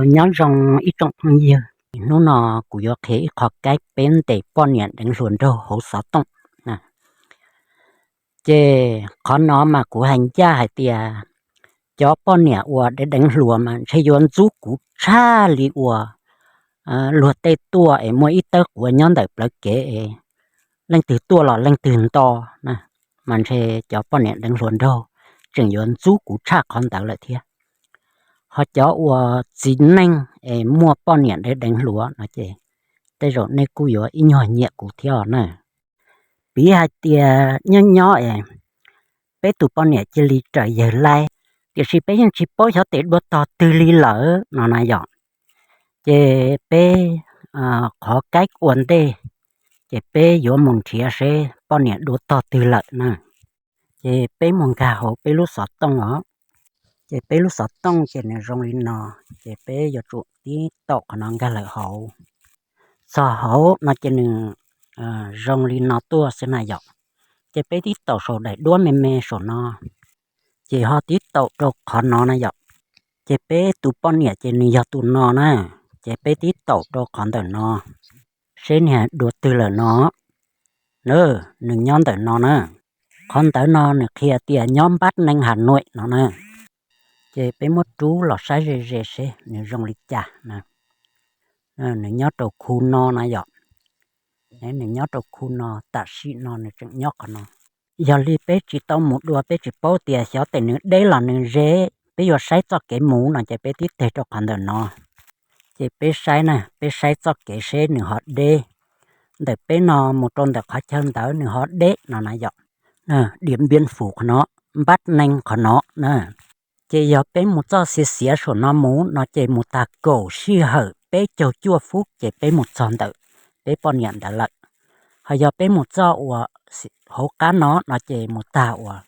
Nyob zoo ib tsoom phooj ywg, hnub no kuv yuav qhia ib qho kaib peb ntes poj niam deev hluas nraug hauv xov tooj. Ces qhov no mas kuv hais ncaj hais tias cov poj niam uas deev deev hluas mas ntshe yuav ntxub kuv tshaj li uas luag tej tuaj es muaj ib tawb quav nyob ntawm plawv kev es leej twg tuaj los leej twg nto na, mas ntshe cov poj niam deev hluas nraug tseem yuav ntxub kuv tshaj qhov ntawd lawm thiab. Ho cov uas txiv neej es muaj poj niam deev deev hluas no ces tej zaum nej kuj yuav ib nyuag nyiam kuv thiab os na. Piv hais tias nyob nyob es peb tus poj niam cia li raws yawg laib, tiam sis peb yeej tsis paub xyov tes dua tog twg li lawm no na yom. Ces peb qhov kaib ua ntej, ces peb yuav mus nrhiav seb poj niam dua tog twg lawm na. Ces peb mus nkag hauv peb lub xov tooj os. Ces peb lub xov tooj ces nws zoo li no, ces peb yuav tsum tib taum qhov no nkag lawm hauv. Txog hauv no ces nws zoo li no tuaj xwb na yom. Ces peb tib taum saum daim duab me me saum no, ces ho tib taum rau qhov no na yom. Ces peb tus poj niam ces nws yog tus no na, ces peb tib taum rau qhov ntawm no, seb niag dua twg lawm no. Nws nyob ntawm no na, qhov ntawd no nws qhia tias nyob Npab Neeg Has Nuim no na. Ces peb muab rub los saib ze ze seb nws zoo li cas na. Nws nyob rau khu no na yom. Nws nyob rau khu no, tam sim no nws tseem nyob qhov no. Yog li peb tsis tau mus dua, peb tsis paub tias xyov tes nws deb los nws ze, peb yuav saib txoj kev mus no ces peb tib teg rau qhov ntawm no. Ces peb saib na, peb saib txoj kev seb nws ho deb. Ntawm peb no mus rau ntawm qhov chaw ntawd nws ho deb no na yom. Diam Npiab Fum qhov no, Npab Neeg qhov no na. Ces yog peb mus txoj xiav xiav saum no mus no ces mus tag kaum sij hawm peb caug cuaj fub ces peb mus txog ntawm peb poj niam ntawd lawm. Ho yog peb mus txoj uas hauv qab no no ces mus tag uas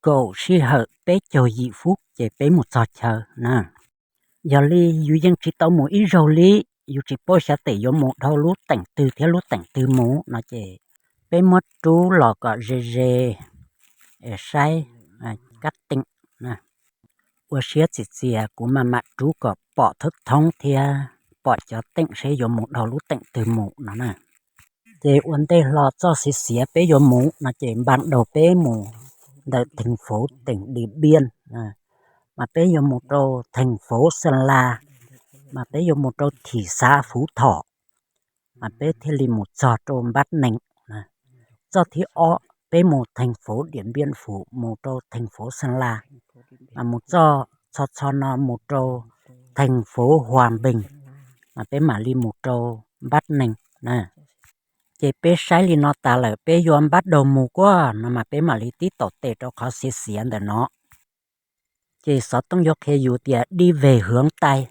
kaum sij hawm peb caug yim fub ces peb mus txog chaw na. Yog li yus yeej tsis tau mus ib zaug li, yus tsis paub xyov tes yuav mus dhau lub teem twg thiab lub teem twg mus no ces peb muab rub los kom ze ze es saib kab teem. Ua siab txiv txias kuv mam mam rub kom pom thoob thoob thiab pom cov teem seb yuav mus dhau lub teem twg mus no na. Ces ua ntej hlo txoj xiav xiav peb yuav mus no ces npaj daug peb mus ntawm theej fauv teem Diam Npiab, mas peb yuav mus rau theej fauv Xeem Las, mas peb yuav mus rau thim xav Fuv Thom, mas peb thiaj li mus txog rau Npab Neeg. Txoj thib ob peb mus theej fauv Diam Npiab Fum mus rau theej fauv Xeem Las, mas mus txoj txho txho no mus rau theej fauv Huas Npeeg, mas peb mam li mus rau Npab Neeg na. Ces peb saib li no tas lawm peb yuav npaj daug mus kuaj no mas peb mam li tib taum tes rau qhov xiav xiav ntawm no. Ces xov tooj yuav qhia yus tias đi về hướng Tây,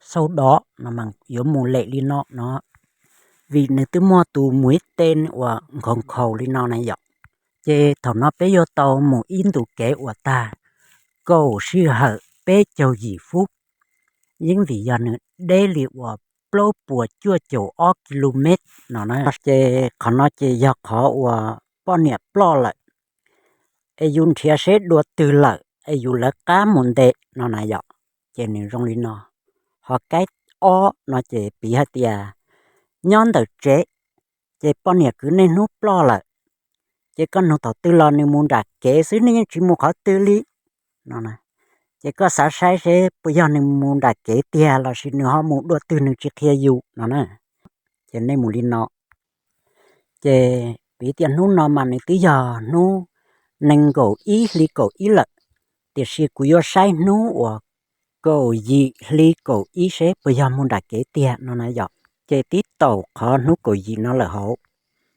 sau đó no mas yuav mus lem li no no, vim nws twb muaj tus mus ib teg uas nkhaus nkhaus li no na yom. Ces thaum no peb yuav tau mus ib ntu kev uas tag kaum sij hawm peb caug yim fub, yeej vim yog nws deb li uas plaub puas cuaj caum ob ki lu mev no na. Ces qhov no ces yog qhov uas poj niam ploj lawm, es yus nrhiav seb dua twg lawm es yus lawv qab mus ntes no na yom. Ces nws zoo li no. Ho kaib ob no ces piv hais tias nyob ntawm tsev, ces poj niam kwv niaj hnub ploj lawm, ces koj nug thaum twg los nws mus nram kev xwb, nws yeej tsis mus qhov twg li no. Ces koj xav saib seb puas yog nws mus nram kev tiag lossis nws ho mus dua twg nws tsis qhia yus no na. Ces nej mus li no. Ces piv tias hnub no mas nws twb yog hnub nees nkaum ib hli kaum ib lawm, tiam sis kuv yuav saib hnub uas kaum yim hli kaum ib seb puas yog mus nram kev tiag no na yom. Ces tib taum qhov hnub kaum yim no lawm hauv,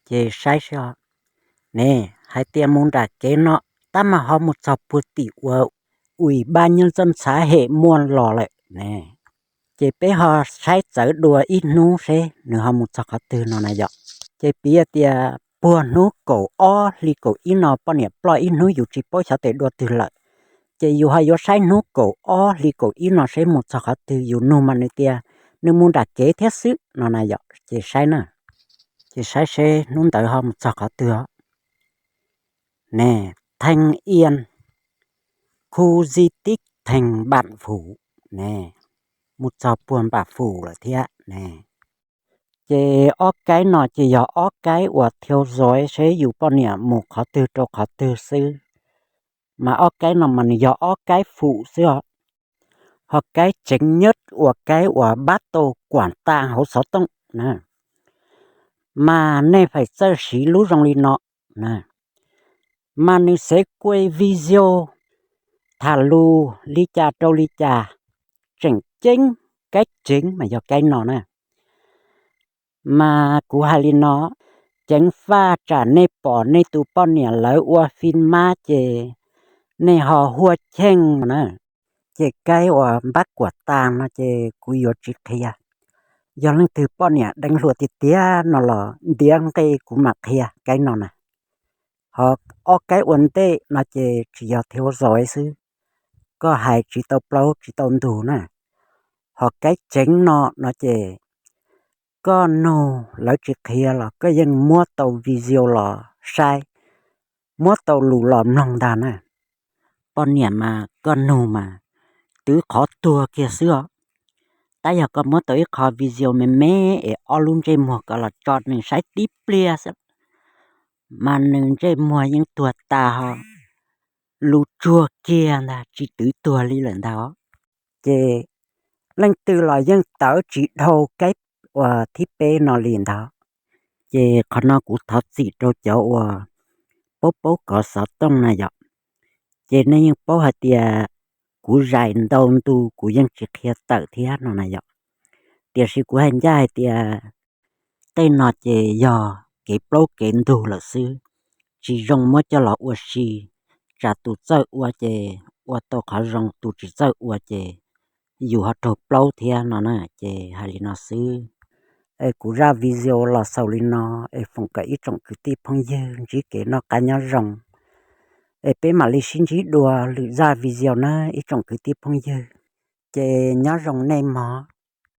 ces saib seb ne, hais tias mus nram kev no, tab mas ho mus txog puag tim uas ua ib npab nyob txoj ntxhab hem muaj los lawm ne. Ces peb ho saib txawv dua ib hnub seb nws ho mus txog qhov twg no na yom. Ces piv tias puag hnub kaum ob hli kaum ib no poj niam ploj ib hnub yus tsis paub xyov tes dua twg lawm, ces yus ho yuav saib hnub kaum ob hli kaum ib no seb mus txog qhov twg, yus nug mas nws tias nws mus nram kev thiab xwb no na yom. Ces saib na, ces saib seb hnub ntawd ho mus txog qhov twg os. Ne, Thanh Yên, khu di tích Thành Bản Phủ ne. mus txog puag npam fum lawm thiab ne. Ces ob kaib no ces yog ob kaib uas thiau zov seb yus poj niam mus qhov twg rau qhov twg xwb, mas ob kaib no mas nws yog ob kaib fum xwb os. Ho kaib tseev nyab uas kaib uas npab tau kuam tas hauv xov tooj na, mas nej fais txawj siv lub zoo li no na, mas nws xev kuaj video tham lus li cas rau li cas, tseem ceeb, kaib tseev mas yog kaib no na. Mas kuv hais li no, ceev faj tsam nej pom nej tus poj niam lawv ua fij mab ces nej ho huaj cheej na. Ces kaib uas npab kuam tas no ces kuv yuav tsis qhia. Yog leej twg poj niam deev hluas tiag tiag no los ntiav nqe kuv mam qhia kaib no na. Ho ob kaib ua ntej no ces tsis yog thiau zov xwb, koj hais tsis tau plaub tsis tau ntug na. Ho kaib tseev no no ces koj nug lawv tsis qhia los koj yeej muab tau video los saib, muab tau lus los mloog ntag na. Poj niam mas koj nug mas twb qhov tuag kiag xwb os. Tab yog koj muab tau ib qho video me me es ob lub ntsej muag koj los tso nws saib tib pliag xwb, mas nws ntsej muag yeej tuag tas ho lus tsuag kiag ntag, tsis twv tuag li lawm ntag os. Ces leej twg los yeej tawv tsis dhau kaib uas thib peb no li ntag. Ces qhov no kuv thov txim rau cov uas paub paub kov xov tooj na yom. Ces nej yeej paub hais tias kuv zais ntau ntu kuv yeej tsis qhia tawm thiab no na yom. Tiam sis kuv hais ncaj hais tias tej no ces yog kev plaub kev ntug lawm xwb, tsis zoo muab coj los ua si. Tsam tus txawj ua ces ua tau qhov zoo, tus tsis txawj ua ces yus ho raug plaub thiab no na. Ces hais li no xwb. Es kuv zaj video los xaus li no, es foom kom ib tsoom kwv tij phooj ywg ntsib kev noj qab nyob zoo. Es peb mam li sib ntsib dua lwm zaj video na ib tsoom kwv tij phooj ywg. Ces nyob zoo nej mog.